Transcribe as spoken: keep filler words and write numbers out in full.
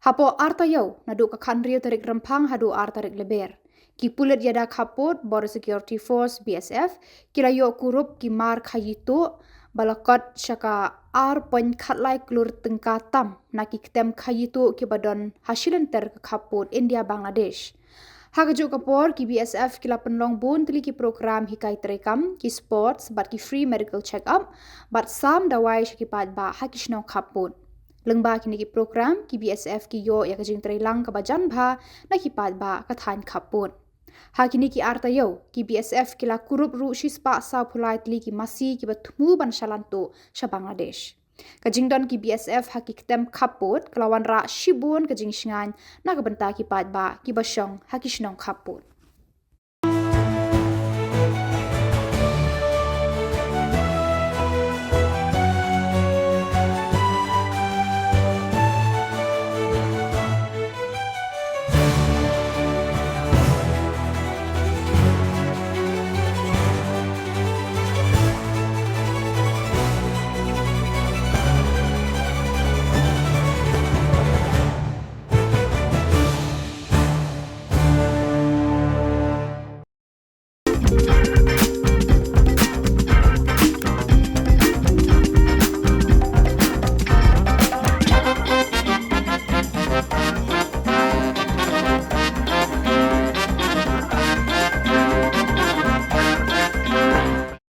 Hapoh ar taiew, naduh ka khathynriew tarik Rymphang haduh ar tarik Lber, ki pulit iada khappud Border Security Force, B S F, ki la ioh kurup ki mar khaii tuh ba la kot sha ka ar point khatlai klur tyngka tam na ki ktem khaii tuh kiba don ha shilynter ka khappud India Bangladesh. Ha kajuh ka por, ki B S F ki la pynlong bun tylli ki program hikai treikam, ki sports bad ki free medical check-up bad sam dawai sha ki paidbah ha ki shnong khappud. Lyngba kine ki program, ki B S F ki ioh ia ka jingtreilang kaba jan bha na ki paidbah ka thain khappud. Ha kine ki ar taiew, ki B S F ki la kurup ruh shispah sawphew lai tylli ki masi kiba thmu ban shalan tuh sha Bangladesh. Ka jingdon ki B S F ha ki ktem khappud ka la wanrah shibun ka jingshngain na ka bynta ki paidbah kiba shong ha ki shnong khappud.